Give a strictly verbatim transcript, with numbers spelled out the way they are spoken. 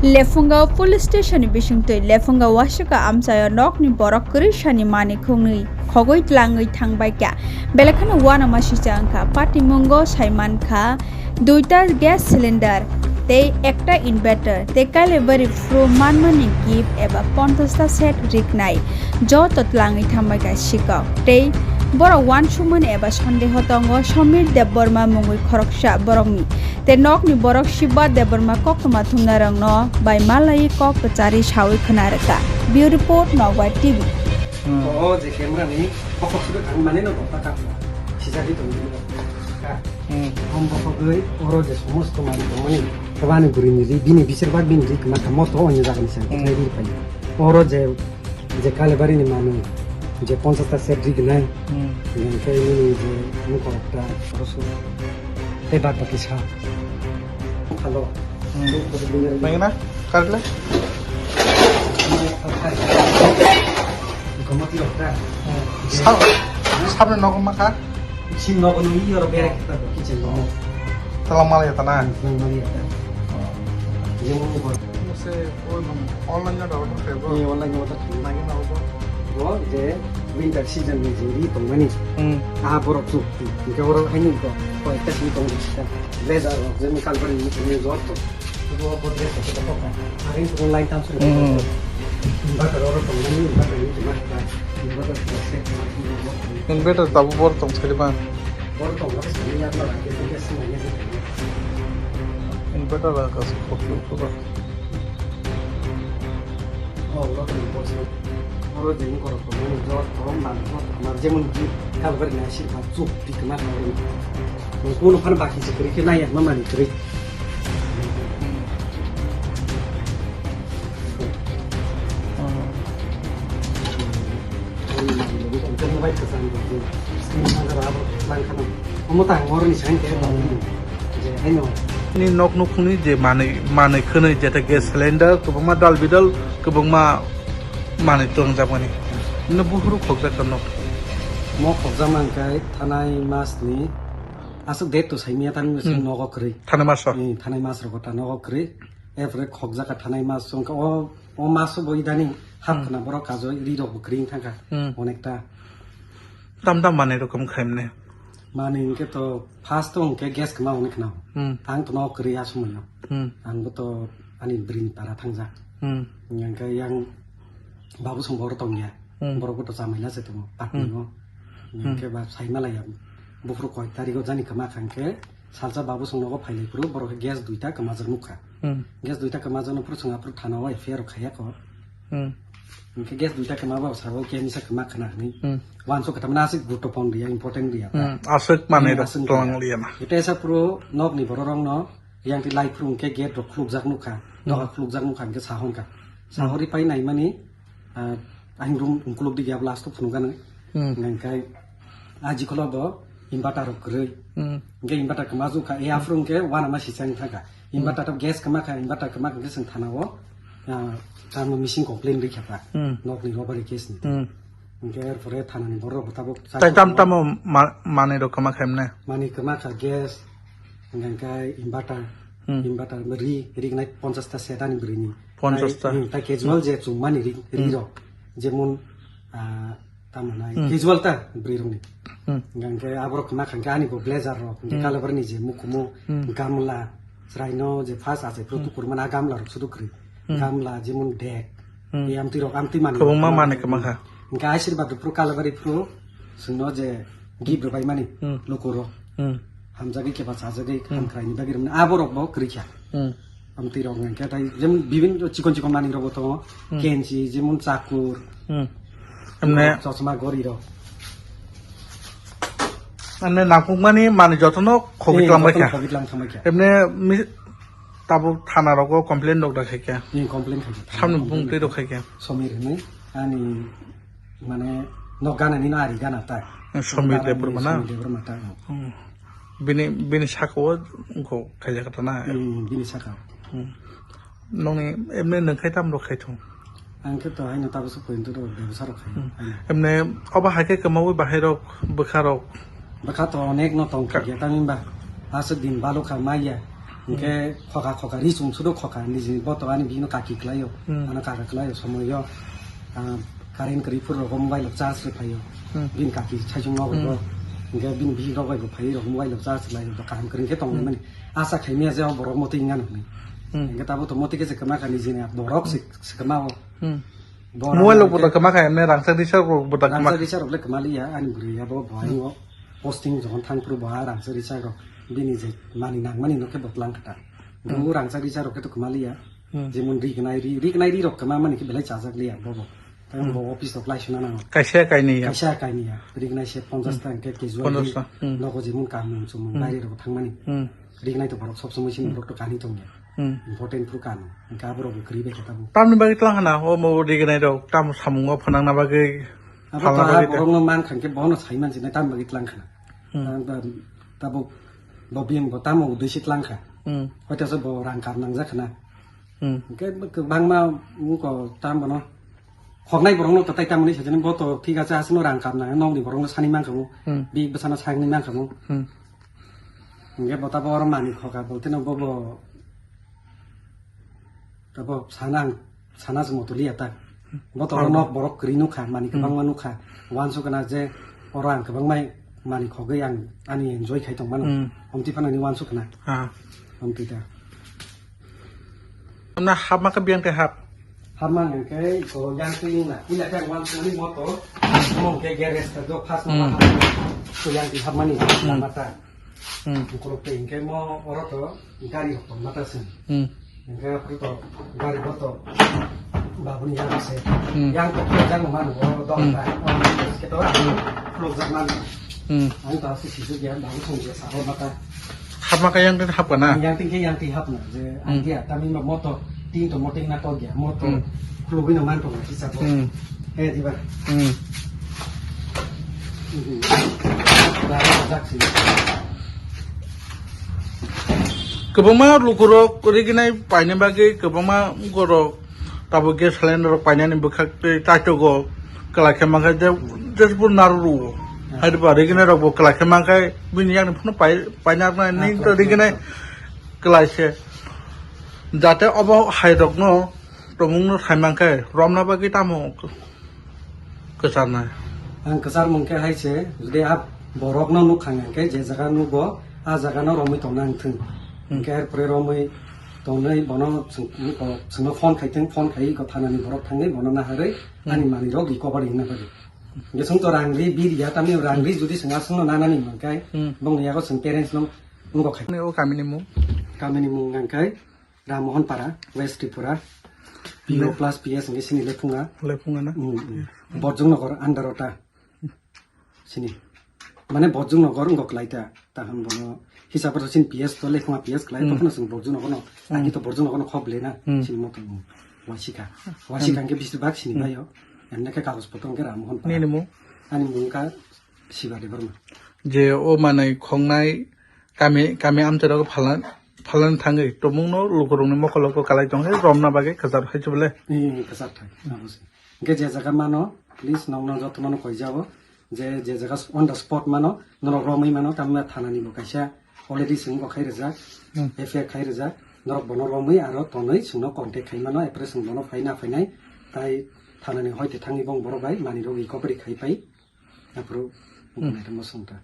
Lephungo police station ni bisingtwi Lephungo wasika amchaio nokni borok kwrwi sani manwi khungwi khogwi tlangwi thangbai kha. Belai kheno uanama sicha wngkha. Patimungo saimankha duita gas cylinder tei ekta inverter tei Kalibari phuru manmani gift eba ponchash ta set rignai joto tlangwi thangbai kha sikok. Tei borok uansukmani eba sondeho tongo Samir Debbarma mungwi khoroksa borokni. Tei nokni borok Shiba Debbarma koktwma thumnairokno bai malaiwi kok kwcharwi sawi khwna rwkha. Bureau Report, Nokbar T V. Hmm. O je camera ni bokhok suri thang mane no bokha kap. Sijak di tong di. Ka. Hmm. Om bokhok goi oro je somosto mani tong mani. Tabani guri ni ri bini bisir bak bini ri kma kamo to onyo jaga ni sen. Hmm. Ri pai. Oro je je Kalibari ni manwi je ponchash ta set rignai. Hmm. Hingke nini je mukhorok ta oro su. Tei bak baki sa. Hello. Hmm. Nangina? Karle? Gomati rok ta. Hmm. Sa-, sabni nogo makha? Sin nogo nung iyo ro berek ta kitchen lo. Tala mala ya tana? Tala mala ya ta. Jemon ko. Se online na order khaibo. Ni online order khaibo. Nangina order. Bo je winter season ni je ri tongmani. Hmm. Ah, borok chuk. Hingke borok haini ko. Ko ekta sini tong. Blazer rok, jemon Kalibari ni, ni jor to. Bo, bo dress ko to ka. Arin to line tam suri. Hmm. Inverter oro tong ni, inverter ni ma ka. Inverter ko se. Inverter tabu bor tong sari ba. Bor tong ko sari ya ma ke ke sini ya. Inverter la ka su ko ko. Oh, bor tong ko. Oro jeng ko ko ni jor to ma ko ma jemon di Kalibari na sir ba chuk di ma ko. Ni ko no phan ba ki se kri ke na ya ma ma ni kri. Ni nok nukhungni je manwi, manwi khwnwi, jeta gas cylinder, kwbangma dal bidal, kwbangma manwi tongjakmani. No buphuru khokjak ka nok. Mo khokjakma hwnkhe thanai mas ni aswk date to saimanya tani hmm. Nogo kwrwi. Thanai mas rok. Hmm, thanai mas rok ta nogo kwrwi. Erpore khokjak ka thanai mas wngkha o, o mas bo idani hap hmm. Khna borok kajo ri rok bo kwrwi wngkha hmm. Onekta. Tam tam manwi rokom khaimne. Manwi hwnkhe to first to hwnkhe gas kwma hwnwi khna. Hmm. Ang to nogo kwrwi a somoyo. Hmm. Ang bo to ani bwrwi ni para thangjak. Hmm. Hwnkhe yang babu song boro tongya. Hmm. Borok bo to chamai la se tongo, patni hmm. O. Hmm. Hwnkhe ba sai malaya. Buphuru koi tarigo jani kwma kha hwnkhe salsa babu song nogo phailai phuru borok khe gas duita kwmajak nukha. Hmm. Gas duita kwmajak no phuru song aphuru thana o F I R rok khaiya kho. Hmm. Hwnkhe gas duita kwma ba sabo khe misa kwma khna hwnwi. Hmm. Wansuk kha tamna aswk guruttopurno riya, important riya. Hmm. Aswk manwi hmm, rok aswk tong liya na. Ete sa phuru nokni borok rok no yang ti lai phuru hwnkhe gate rok khulukjak nukha. Hmm. Doga khulukjak nukha hwnkhe sahon kha. Hmm. Sahori pai naimani Ah, ahing room ungkuluk di gaya last o phunukgana. Hmm. Hingkai ah jikolo bo inverter rok kwrwi. Hmm. Hingke inverter kwma jukha, e aphuru hingke uanama sichang thangkha. Hmm. Inverter to gas kwma kha, inverter kwma kha hingke chwng thana o, ah, tamo missing complaint rikha ta. Hmm. Nokni robbery case ni. Hmm. Hingke erpore thanani borok rok tabuk tai tam tamo ma-, manwi rok kwma kha himne? Manwi kwma kha gas, hingke inverter, hmm. Inverter ri, rignai ponchash ta set ani bwrwini. Ponchash ta. Tai, hmm, tai casual je chumani ri, ri hmm. Rok. Jemon, ah, tamo nai, hmm. Casual ta bwrwi rokni. Hmm. Hingke aborok kwma kha hingke ani bo blazer rok, hingke hmm. Kalibari ni je mukumu, hmm. Gamla, chwraino je first achai phuru hmm. Tukur mana gamla rok sudu kwrwi. Hmm. Gamla, jemon dek, hmm. E amtwi rok, amtwi mani. Kwbangma mani kwma kha. Hingke Ashirbad rok phuru Kalibari phuru, chwngno je gift rwbaimani hmm. Lukurok. Hmm. Hamjagwi keba chajagwi hmm. Hamkraini bagwi rwmani aborok bo kwrwi kha. Hmm. Amtwi rok hwnkhe tai jemon bibin chikon chikon manwi rok bo tongo. Hmm. Kenchi, jemon chakur, hmm. Emne chosma gori rok. Emne nangkukmani manwi jotono khogwi eh, tlang bai jotono kha. Khogwi tlang thang bai kha. Emne mi-, tabuk thana rogo complain rok da khai kha. Ni complain khai kha. Samno bung twi rok khai kha. Somir hwnwi ani mane nok gana ni no ari gana ta. Somir Debbarma na? Somir Debbarma ta. Hmm. Bini, bini saka o wngkho khaijak ta na? Hmm, bini saka. Hmm. Nokni emne nung khai tam rok khai thung? Ang khe to haino tabuk se pointu rok bebsa rok khai. Hmm. Haino. Emne obo hai khe kwmaui bahai rok, bwkha rok? Bwkha to onek no tong kha. Ka- ya, tamni ba aswk din balu kha maya. Hwnkhe khokha khokha ri chum sudo khokha niji boto ani bino kaki kwlaio, Hmm. ano kaka kwlaio somoio, ah, current kwrwi phuru rogo mobile rok charge rwi phaio. Hmm. Bini kaki saichung nogo Hmm. bo, hwnkhe bini bihik rok bai bo phaiwi rok mobile rok charge rwi laio, kaham kwrwi khe tonglaimani. Hmm. Asa khaimya je o borok motwi wngya nokni. Hmm. Hwnkhe tabo to motwi khe se kwma kha nijini borok se, se kwma o. Hmm. Bo Mobile rok rang bo da khe kwma kha, emne rangchak risa rok bo da kwma Rangchak kha. Risa rok le kwma liya, ani bwrwi abo bo Hmm. aino. Posting jokhon thang phuru bo ha rangchak risa rok bini je mani nangmani no khe bo tlang kha ta. Hmm. Bo rangchak risa rok khe to kwma liya. Hmm. Jemon rignai ri, rignai ri rok kwma mani khe belai chajak liya bo bo. Tei Hmm. bo office rok lai suna nango. Kaisa kainwi ya. Kaisa kainwi ya. Rignai se ponchash Hmm. ta hwnkhe casual Ponchash ri ta. Hmm. Nogo jemon kamung chumung Hmm. baire rok thangmani. Hmm. Rignai to borok sob somoi sini Hmm. borok to kani tongya. Hmm. Important phuru kano. Hwnkhe aborok bo kwrwi bai khe tabuk. Tamni bagwi tlang hana, o mo rignai rok tamo samungo phanangna bagwi Abo phalna to ha bagwi ta. Borokno man kha hwnkhe bono sai man sinai tam bagwi tlang kha. Hmm. Ang ta-, tabuk bo bini bo tamo udui si tlang kha. Hmm. Hoito se bo rang kap nang jak khna. Hmm. Hwnkhe kwbangma wngko tam bono. Khoknai borokno to tai tamoni sajani bo to thik ache aswkno rang kap nang nokni borokno sani man kha mo. Hmm. Bi bwsano sakni man kha mo. Hmm. Hwnkhe bo tabo oro mani khoka bo tino bo bo Tabo sana ang, sana se moto liya ta. Bo to Oh. Nok borok kwrwi nukha, mani Hmm. kwbangma nukha. Wansuk na je oro ang kwbangma mani khogwi ang ani enjoy khai tong mano. Hmm. Omtwi phano ni wansuk na. Ah. Omtwi ta. Na hapma khe biyang tei hap. Hapma hwnkhe ko yang twi na. Ila khe wansuk ni moto. Mo ke garage ta do fast Hmm. ma. Ko yang twi hapmani Hmm. lama ta. Hmm. Ukolok tei hingke mo oro to gari hok tong mata sing. Hmm. Hingke aphuru to gari bo to babuni yago se. Hmm. Yang to khe jang mano oro dong Hmm. ta. Oro ke to Hmm. Flok jak mano. Hmm. Ang to asi sisu ya babu song ya sabo mata. Hapma ka yang den hapka na? Yang tin ke yang ti hapna je Hmm. ang dia tami ma moto tin to moting na to dia moto Hmm. Flok ino man to na kisa bo. Hmm. Eh, di ba? Hmm. Kwbangma lukurok riginai paina bagwi kwbangma borok tabuk gas cylinder rok painani bwkhak tei taitogo kwlai khe mankhe je jesbo naru rwo. Hai ba riginai rokbo kwlai khe mankhe bini yakni phano pai paina rwnai ni to riginai kwlai se jate obo hai rokno tomungno sai mankhe romna bagwi tamo. Kwcharnai. Ang kwchar mung khe hai se, jodi a borok no nuk khang khe je jaga nugo, a jaga no romwi tongna ang thung. Hmm. Hingkhe er pore romwi tongnai bono chwng, chwngno phone khai thung, phone khai ko thanani borok thangwi bono naharwi Hmm. Ani manwi rok recovery wngna bagwi. Hingkhe chwng to rang ri biri ya, tamni rang ri jodi chwng aswkno nanani mangkhe, Hmm. bongni yago chwng parents no wngkok khai. Ni o kamini mung? Kamini mung hingkhe Rammohon Para, West Tripura, P O Ne. Plus P S hingke sini Lephunga. Lephunga na? Mm, mm. Borjong Nogor under ota. Sini. Mane Borjong Nogor wngkok lai ta. Taham bono hisab rok sini P S to Lephunga P S klai, Mm. Tokhno sini Borjong Nogor no. Mm. Ani to Borjong Nogor no khok le na. Mm. Sini moto, mm. Wasika. Wasika Mm. Hingke bisi bak sini Mm. Bayo. Emne ke kagos potro hingke Rammohon Para. Nini mung? Ani mung ka Siba Debbarma. Je o manai khongnai kami, kami amchairok phalan, phalan thangwi tongmungno lukurokni mokologo kalai tongkhe romna bagwi kwchar hai se bole. Ee, kwchar thai. Abo se. Hingke je jaga mano, please nokno jotono koi jabo. Je, je jaga on the spot mano, norok romwi mano, tamma thanani bo kaisa already chwng bo khai rijak, Hmm. F I R khai rijak, norok bono romwi aro tonwi chwngno contact khai mano, apre chwng bono phai na phainai, tai thanani hoite thangwi bong borok bai manwi rok recovery khai pai, aphuru Hmm. Naitongma songta.